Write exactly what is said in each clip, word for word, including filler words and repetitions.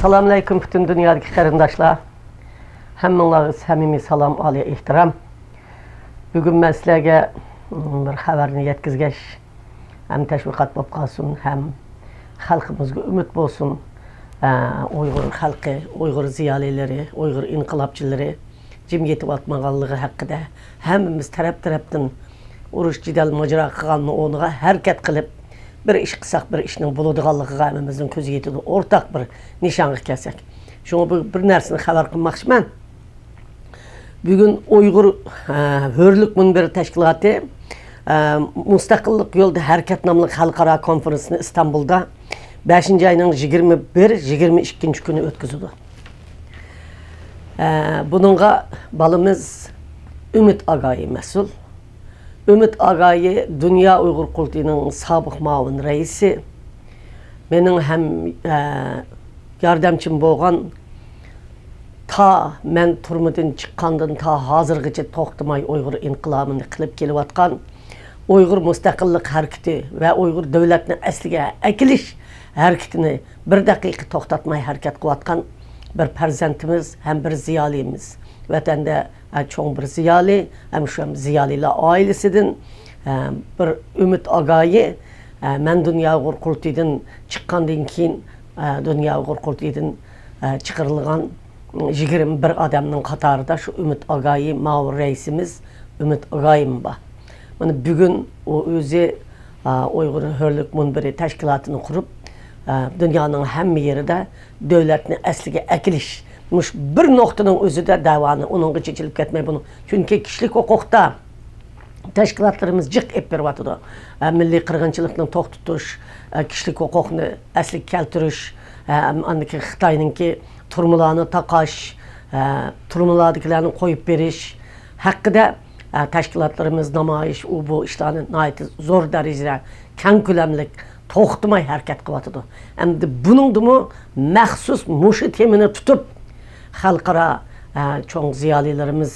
ئەسسالامۇئەلەيكۇم پۈتۈن دۇنيادىكى قېرىنداشلار. ھەممىڭلارغا سەمىمىي سالام، ئالىي ئېھتىرام. بۈگۈن مەن سىلەرگە، م، بىر خەۋەرنى يەتكۈزگەچ، ھەم تەشۋىقات بولۇپ قالسۇن، ھەم خەلقىمىزگە ئۈمىد بولسۇن. ئە، ئۇيغۇر خەلقى، ئۇيغۇر زىيالىيلىرى، ئۇيغۇر ئىنقىلابچىلىرى جىم يېتىۋاتمىغانلىقى ھەققىدە ھەممىمىز تەرەپ-تەرەپتىن ئۇرۇش، جېدەل، ماجىرا قىلغاننىڭ ئورنىغا ھەرىكەت قىلىپ، بىر ئىش قىلساق، بىر ئىشنىڭ بولىدىغانلىقىغا ھەممىمىزنىڭ كۆزى يېتىدۇ. ئورتاق بىر نىشانغا كەلسەك. شۇڭا بۇ بىر نەرسىنى خەۋەر قىلماقچىمەن. بۈگۈن ئۇيغۇر، ئە، ھۆرلۈك مۇنبىرى تەشكىلاتى، ئە، مۇستەقىللىق يولىدا ھەرىكەت ناملىق خەلقئارا كونفېرېنسنى ئىستانبۇلدا بەشىنچى ئاينىڭ يىگىرمە بىر، يىگىرمە ئىككىنچى كۈنى ئۆتكۈزىدۇ. ئە، بۇنىڭغا بالىمىز ئۈمىد ئاگايى مەسئۇل. ئۈمىد ئاگايى دۇنيا ئۇيغۇر قۇرۇلتىيىنىڭ سابىق مۇئاۋىن رەئىسى، مېنىڭ ھەم، ئە، ياردەمچىم بولغان، تا مەن تۈرمىدىن چىققاندىن تا ھازىرغىچە توختىماي ئۇيغۇر ئىنقىلابىنى قىلىپ كېلىۋاتقان، ئۇيغۇر مۇستەقىللىق ھەرىكىتى ۋە ئۇيغۇر دۆلەتنى ئەسلىگە ئەكېلىش ھەرىكىتىنى بىر دەقىقە توختاتماي ھەرىكەت قىلىۋاتقان بىر پەرزەنتىمىز ھەم بىر زىيالىيىمىز، ۋەتەندە، ئە، چوڭ بىر زىيالىي، ھەم شۇ ھەم زىيالىيلار ئائىلىسىدىن، ئە، بىر ئۈمىد ئاگايى، ئە، مەن دۇنيا ئۇيغۇر قۇرۇلتىيىدىن چىققاندىن كېيىن، ئە، دۇنيا ئۇيغۇر قۇرۇلتىيىدىن، ئە، چىقىرىلغان يىگىرمە بىر ئادەمنىڭ قاتارىدا شۇ ئۈمىد ئاگايى مۇئاۋىن رەئىسىمىز ئۈمىد ئاگايىمۇ بار. مانا بۈگۈن ئۇ ئۆزى، ئە، ئۇيغۇر ھۆرلۈك مۇنبىرى تەشكىلاتىنى قۇرۇپ، ئە، دۇنيانىڭ ھەممە يېرىدە دۆلەتنى ئەسلىگە ئەكېلىش، مۇشۇ بىر نۇقتىنىڭ ئۆزىدە دەۋانى ئۇنىڭغا چېچىلىپ كەتمەي بۇنىڭ. چۈنكى كىشىلىك ھوقۇقتا تەشكىلاتلىرىمىز جىق ئېلىپ بېرىۋاتىدۇ. ئە، مىللىي قىرغىنچىلىقنى توختىتىش، ئە، كىشىلىك ھوقۇقنى ئەسلىگە كەلتۈرۈش، ئە، ئاندىن كېيىن خىتاينىڭكى تۈرمىلەرنى تاقاش، ئە، تۈرمىلەردىكىلەرنى قويۇپ بېرىش ھەققىدە، ئە، تەشكىلاتلىرىمىز نامايىش، ئۇ بۇ ئىشلارنى ناھايىتى زور دەرىجىدە كەڭ كۆلەملىك توختىماي ھەرىكەت قىلىۋاتىدۇ. ئەمدى بۇنىڭدىمۇ مەخسۇس مۇشۇ تېمىنى تۇتۇپ، خەلقئارا، ئە، چوڭ زىيالىيلىرىمىز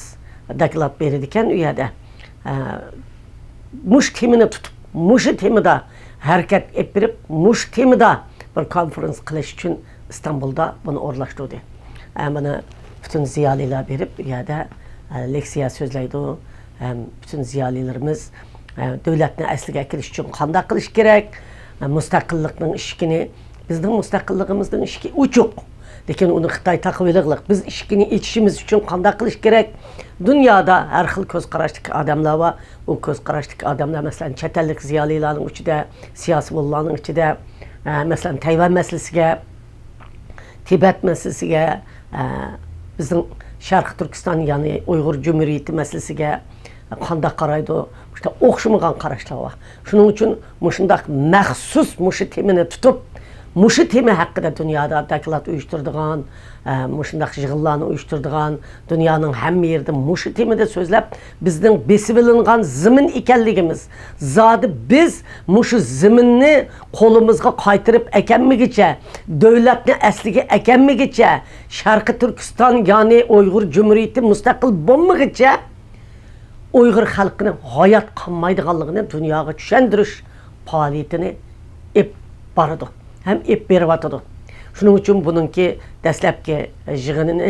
دوكلات بېرىدىكەن ئۇ يەردە. ئە، مۇشۇ تېمىنى تۇتۇپ، مۇشۇ تېمىدا ھەرىكەت ئېلىپ بېرىپ، مۇشۇ تېمىدا بىر كونفېرېنس قىلىش ئۈچۈن ئىستانبۇلدا بۇنى ئورۇنلاشتۇردى. ئە، مانا پۈتۈن زىيالىيلار بېرىپ، ئۇ يەردە، ئە، لېكسىيە سۆزلەيدۇ. ھەم پۈتۈن زىيالىيلىرىمىز، ئە، دۆلەتنى ئەسلىگە ئەكېلىش ئۈچۈن قانداق قىلىش كېرەك؟ ئە، مۇستەقىللىقنىڭ ئىشىكىنى، بىزنىڭ مۇستەقىللىقىمىزنىڭ ئىشىكى ئوچۇق. لېكىن ئۇنى خىتاي تاقىۋېلىغلىق. بىز ئىشىكىنى ئېچىشىمىز ئۈچۈن قانداق قىلىش كېرەك؟ دۇنيادا ھەر خىل كۆز قاراشتىكى ئادەملەر بار. ئۇ كۆز قاراشتىكى ئادەملەر، مەسىلەن، چەت ئەللىك زىيالىيلارنىڭ ئىچىدە، سىياسىيونلارنىڭ ئىچىدە، ئە، مەسىلەن، تەيۋەن مەسىلىسىگە، تىبەت مەسىلىسىگە، ئە، بىزنىڭ شەرقىي تۈركىستان، يەنى ئۇيغۇر جۇمھۇرىيىتى مەسىلىسىگە قانداق قارايدۇ؟ مۇشۇنداق ئوخشىمىغان قاراشلار بار. شۇنىڭ ئۈچۈن مۇشۇنداق مەخسۇس مۇشۇ تېمىنى تۇتۇپ، مۇشۇ تېما ھەققىدە دۇنيادا دوكلات ئۇيۇشتۇرىدىغان، ئە، مۇشۇنداق يىغىنلارنى ئۇيۇشتۇرىدىغان، دۇنيانىڭ ھەممە يېرىدە مۇشۇ تېمىدا سۆزلەپ، بىزنىڭ بېسىۋېلىنغان زېمىن ئىكەنلىكىمىز، زادى بىز مۇشۇ زېمىننى قولىمىزغا قايتۇرۇپ ئەكەلمىگىچە، دۆلەتنى ئەسلىگە ئەكەلمىگىچە، شەرقىي تۈركىستان، يەنى ئۇيغۇر جۇمھۇرىيىتى مۇستەقىل بولمىغىچە، ئۇيغۇر خەلقىنىڭ ھايات قالمايدىغانلىقىنى دۇنياغا چۈشەندۈرۈش پائالىيىتىنى ئېلىپ بارىدۇ ھەم ئېلىپ بېرىۋاتىدۇ. شۇنىڭ ئۈچۈن بۇنىڭكى دەسلەپكى يىغىنىنى،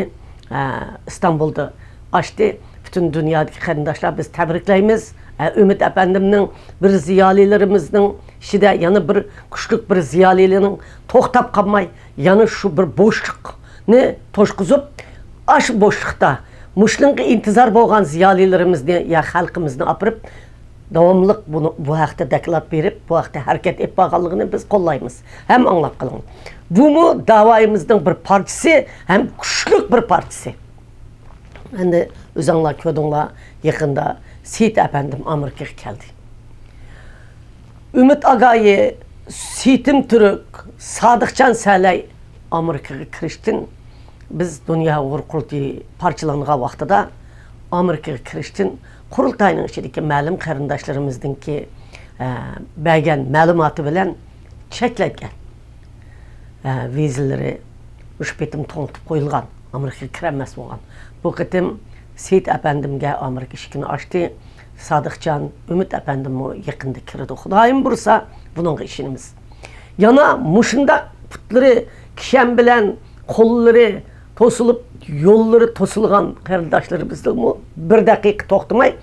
ئە، ئىستانبۇلدا ئاچتى. پۈتۈن دۇنيادىكى قېرىنداشلار، بىز تەبرىكلەيمىز. ئە، ئۈمىد ئەپەندىمنىڭ بىر زىيالىيلىرىمىزنىڭ ئىچىدە يەنە بىر كۈچلۈك بىر زىيالىيلىرىنىڭ توختاپ قالماي، يەنە شۇ بىر بوشلۇقنى توشقۇزۇپ، ئاشۇ بوشلۇقتا مۇشۇنىڭغا ئىنتىزار بولغان زىيالىيلىرىمىزنى يا خەلقىمىزنى ئاپىرىپ، داۋاملىق بۇنى، بۇ ھەقتە دوكلات بېرىپ، بۇ ھەقتە ھەرىكەت ئېلىپ بارغانلىقىنى بىز قوللايمىز ھەم ئاڭلاپ قېلىڭ. بۇمۇ داۋايىمىزنىڭ بىر پارچىسى ھەم كۈچلۈك بىر پارچىسى. ئەمدى ئۆزۈڭلار كۆردۈڭلار، يېقىندا سېيىت ئەپەندىم ئامېرىكىغا كەلدى. ئۈمىد ئاگايى، سېيىتىم تۈرك، سادىقجان سەلەي ئامېرىكىغا كىرىشتىن، بىز دۇنيا ئۇيغۇر قۇرۇلتىيى پارچىلانغان ۋاقتىدا ئامېرىكىغا كىرىشتىن قۇرۇلتاينىڭ ئىچىدىكى مەلۇم قېرىنداشلىرىمىزنىڭكى، ئە، بەرگەن مەلۇماتى بىلەن چەكلەنگەن، ئە، ۋىزىلىرى مۇشۇ قېتىم توڭلىتىپ قويۇلغان، ئامېرىكىغا كىرەلمەس بولغان. بۇ قېتىم سېيىت ئەپەندىمگە ئامېرىكا ئىشىكىنى ئاچتى. سادىقجان، ئۈمىد ئەپەندىممۇ يېقىندا كىرىدۇ. خۇدايىم بۇيرۇسا، بۇنىڭغا ئىشىنىمىز. يەنە مۇشۇنداق پۇتلىرى كىشەن بىلەن قوللىرى توسۇلۇپ، يوللىرى توسۇلغان قېرىنداشلىرىمىزنىڭمۇ بىر دەقىقە توختىماي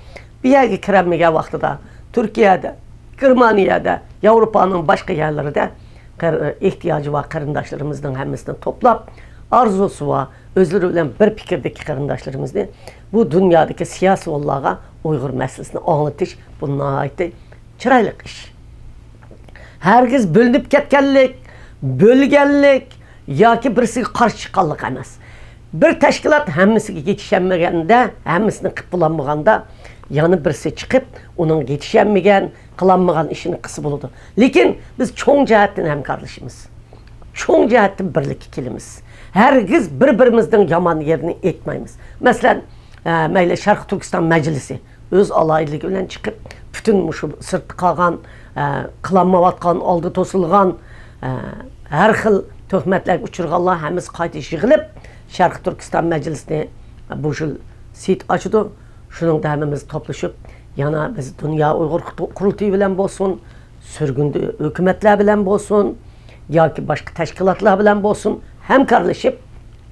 بۇ يەرگە كىرەلمىگەن ۋاقتىدا، تۈركىيەدە، گېرمانىيەدە، ياۋروپانىڭ باشقا يەرلىرىدە قېر-، ئېھتىياجى بار قېرىنداشلىرىمىزنىڭ ھەممىسىنى توپلاپ، ئارزۇسى بار، ئۆزلىرى بىلەن بىر پىكىردىكى قېرىنداشلىرىمىزنى بۇ دۇنيادىكى سىياسىيونلارغا ئۇيغۇر مەسىلىسىنى ئاڭلىتىش، بۇ ناھايىتى چىرايلىق ئىش. ھەرگىز بۆلۈنۈپ كەتكەنلىك، بۆلگەنلىك ياكى بىرسىگە قارشى چىققانلىق ئەمەس. بىر تەشكىلات ھەممىسىگە يېتىشەلمىگەندە، ھەممىسىنى قىلىپ بولالمىغاندا، يەنە بىرسى چىقىپ، ئۇنىڭ يېتىشەلمىگەن، قىلالمىغان ئىشىنى قىلسا بولىدۇ. لېكىن بىز چوڭ جەھەتتىن ھەمكارلىشىمىز. چوڭ جەھەتتىن بىرلىككە كېلىمىز. ھەرگىز بىر-بىرىمىزنىڭ يامان يېرىنى ئېيتمايمىز. مەسىلەن، ئە، مەيلى شەرقىي تۈركىستان مەجلىسى ئۆز ئالاھىدىلىكى بىلەن چىقىپ، پۈتۈن مۇشۇ سىرتتا قالغان، ئە، قىلالمايۋاتقان، ئالدى توسۇلغان، ئە، ھەر خىل تۆھمەتلەرگە ئۇچرىغانلار ھەممىسى قايتا يىغىلىپ، شەرقىي تۈركىستان مەجلىسىنى بۇ يىل سېيىت ئاچىدۇ. شۇنىڭدا ھەممىمىز توپلىشىپ، يەنە بىز دۇنيا ئۇيغۇر قۇرۇلتىيى بىلەن بولسۇن، سۈرگۈندە ھۆكۈمەتلەر بىلەن بولسۇن ياكى باشقا تەشكىلاتلار بىلەن بولسۇن، ھەمكارلىشىپ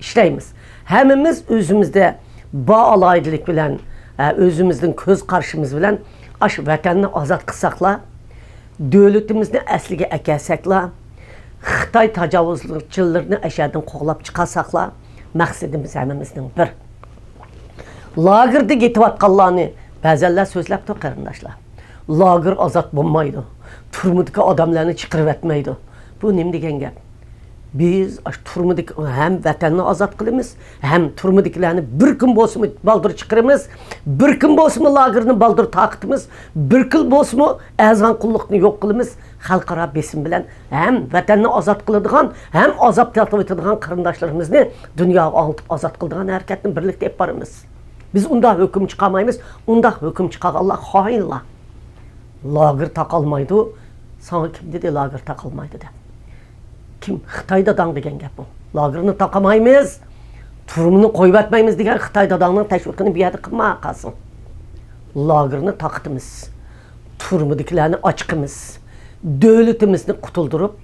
ئىشلەيمىز. ھەممىمىز ئۆزىمىزدە بار ئالاھىدىلىك بىلەن، ئە، ئۆزىمىزنىڭ كۆز قارىشىمىز بىلەن ئاشۇ ۋەتەننى ئازاد قىلساقلا، دۆلىتىمىزنى ئەسلىگە ئەكەلسەكلا، خىتاي تاجاۋۇزچىلىرىنى ئەشەدىن قوغلاپ چىقارساقلا، مەقسىتىمىز ھەممىمىزنىڭ بىر. لاگېردا يېتىۋاتقانلارنى بەزەنلەر سۆزلەپتۇ، قېرىنداشلار. لاگېر ئازاد بولمايدۇ. تۈرمىدىكى ئادەملەرنى چىقىرىۋەتمەيدۇ. بۇ نېمە دېگەن گەپ؟ بىز ئاشۇ تۈرمىدىكى ھەم ۋەتەننى ئازاد قىلىمىز، ھەم تۈرمىدىكىلەرنى بىر كۈن بولسىمۇ بالدۇر چىقىرىمىز، بىر كۈن بولسىمۇ لاگېرنى بالدۇر تارقىتىمىز، بىر كۈن بولسىمۇ ئەرزان قۇللۇقنى يوق قىلىمىز. خەلقئارا بېسىم بىلەن ھەم ۋەتەننى ئازاد قىلىدىغان، ھەم ئازاب تارتىۋېتىدىغان قېرىنداشلىرىمىزنى دۇنياغا ئاڭلىتىپ ئازاد قىلىدىغان ھەرىكەتنى بىرلىكتە ئېلىپ بارىمىز. بىز ئۇنداق ھۆكۈم چىقارمايمىز. ئۇنداق ھۆكۈم چىقارغانلار خائىنلار. لاگېر تاقالمايدۇ. ساڭا كىم دېدى لاگېر تاقالمايدۇ دەپ؟ كىم؟ خىتاي داداڭ دېگەن گەپ بۇ. لاگېرنى تاقىمايمىز، تۈرمىنى قويۇۋەتمەيمىز دېگەن خىتاي داداڭنىڭ تەشۋىقىنى بۇ يەردە قىلما قالسۇن. لاگېرنى تاقىتىمىز، تۈرمىدىكىلەرنى ئاچىقىمىز، دۆلىتىمىزنى قۇتۇلدۇرۇپ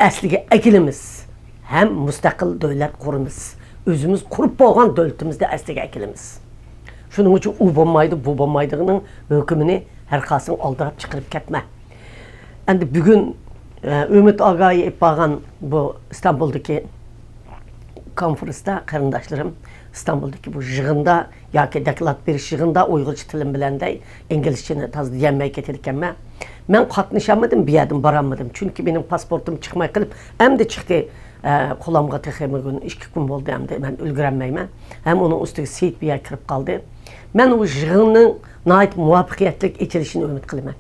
ئەسلىگە ئەكېلىمىز. ھەم مۇستەقىل دۆلەت قۇرىمىز. ئۆزىمىز قۇرۇپ بولغان دۆلىتىمىزنى ئەسلىگە ئەكېلىمىز. شۇنىڭ ئۈچۈن ئۇ بولمايدۇ، بۇ بولمايدىغىنىڭ ھۆكمىنى ھەر قايسىڭ ئالدىراپ چىقىرىپ كەتمە. ئەمدى بۈگۈن، ئە، ئۈمىد ئاگاھى ئېلىپ بارغان بۇ ئىستانبۇلدىكى كونفرانستا قېرىنداشلىرىم، ئىستانبۇلدىكى بۇ يىغىندا ياكى دوكلات بېرىش يىغىندا ئۇيغۇرچە تىلىم بىلەن دەي، ئىنگلىزچىنى تازا دېيەلمەي كېتىدىكەنمەن. مەن قاتنىشالمىدىم، بۇ يەردىن بارالمىدىم. چۈنكى مېنىڭ پاسپورتۇم چىقماي قېلىپ، ئەمدى چىقتى. ئە، قولۇمغا تېخى بۈگۈن ئىككى كۈن بولدى، ئەمدى مەن ئۈلگۈرەلمەيمەن. ھەم ئۇنىڭ ئۈستىگە سېيىت بۇ يەرگە كىرىپ قالدى. مەن ئۇ يىغىننىڭ ناھايىتى مۇۋەپپەقىيەتلىك ئېچىلىشىنى ئۈمىد قىلىمەن.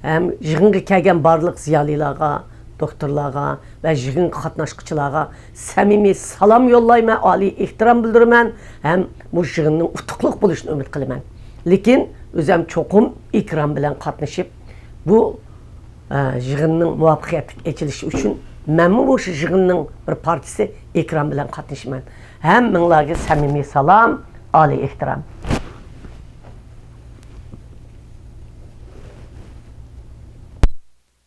ھەم يىغىنغا كەلگەن بارلىق زىيالىيلارغا، دوكتورلارغا ۋە يىغىنغا قاتناشقۇچىلارغا سەمىمىي سالام يوللايمەن، ئالىي ئېھتىرام بىلدۈرىمەن ھەم بۇ يىغىننىڭ ئۇتۇقلۇق بولۇشىنى ئۈمىد قىلىمەن. لېكىن ئۆزۈم چوقۇم ئېكران بىلەن قاتنىشىپ، بۇ، ئە، يىغىننىڭ مۇۋەپپەقىيەتلىك ئېچىلىشى ئۈچۈن مەنمۇ مۇشۇ يىغىننىڭ بىر پارچىسى، ئېكران بىلەن قاتنىشىمەن. ھەممىڭلارغا سەمىمىي سالام، ئالىي ئېھتىرام.